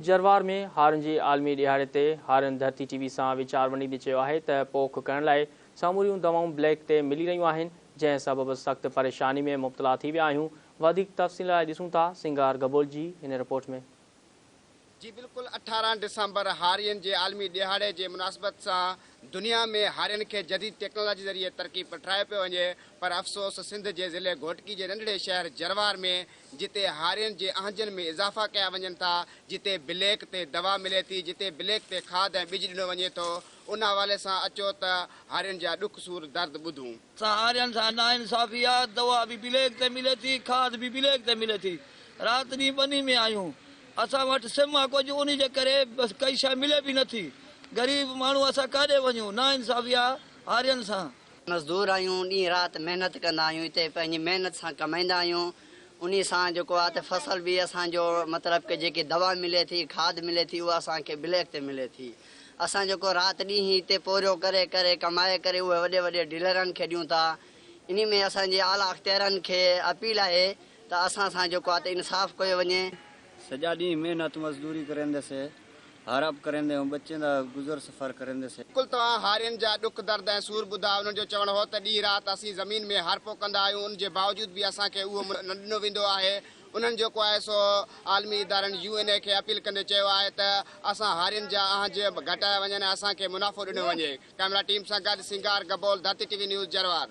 جروار ۾ هارين جي عالمي ڏهاڙي تي هارين ڌرتي ٽي وي سان ويچار ونڊيندي چيو آهي ته پوک ڪرڻ لاء سموريون دوائون بليڪ تي ملي رهيون آهن، جنهن سبب سخت پريشاني ۾ مبتلا ٿي ويا آهيون. وڌيڪ تفصيل لاء ڏسون ٿا سينگار گبول جي هن رپورٽ ۾. جي بلڪل 18 ڊسمبر هارين جي عالمي ڏهاڙي جي مناسبت سان دنيا ۾ هارين کي جديد ٽيڪنالاجي ذريعي ترقي پٺرايو پيو وڃي پر افسوس سنڌ جي ضلعي گهوٽڪي جي ننڍڙي شهر جروار ۾ جتي هارين جي اهنجن ۾ اضافا ڪيا وڃن ٿا، جتي بليڪ تي دوا ملي ٿي، جتي بليڪ تي کاڌ ۽ ٻج ڏنو وڃي ٿو، ان حوالي سان اچو ته هارين جا ڏک سور درد ٻڌون. سان هارين سان ناانصافي آ، دوا به بليڪ تي ملي ٿي، کاڌ به بليڪ تي ملي ٿي، رات ڏينهن ٻني ۾ آهيون، اسان وٽ سم آ ڪجهه انهي جي ڪري بس ڪئي شيء ملي به نٿي، غريب ماڻهو اسان ڪاڏي وڃون، ناانصافي آ هارين سان. مزدور آهيون ڏينهن رات محنت ڪندا آهيون هتي پنهنجي محنت سان ڪمائيندا آهيون انهي سان جيڪو آهي ته فصل به اسان جو مطلب ڪي جيڪي دوا ملي ٿي کاڌ ملي ٿي اها اسان کي بليڪ تي ملي ٿي اسان جيڪو رات ڏينهن هتي پورهيو ڪري ڪري ڪمائي ڪري اهي وڏي وڏي ڊيلرن کي ڏيون ٿا انهي ۾ اسان جي اعليٰ اختيارن کي اپيل آهي ته اسان سان جيڪو آهي ته انصاف ڪيو وڃي. سڄا ڏينهن محنت مزدوري ڪريندي سي. هارپ ڪريندي ۽ ٻچين دا گذر سفر ڪريندي سي. بلڪل توهان هارين جا ڏک درد ۽ سور ٻڌا انهن جو چوڻ هو ته ڏينهن رات اسين زمين ۾ هارپو ڪندا آهيون ان جي باوجود به اسان کي اهو ملهه نه ڏنو ويندو آهي انهن جيڪو آهي سو عالمي ادارن يو اين اي کي اپيل ڪندي چيو آهي ته اسان هارين جا اهنج گهٽايا وڃن ۽ اسان کي منافعو ڏنو وڃي ڪئميرا ٽيم سان گڏ Singar Gabol Dharti T V news Jarwar.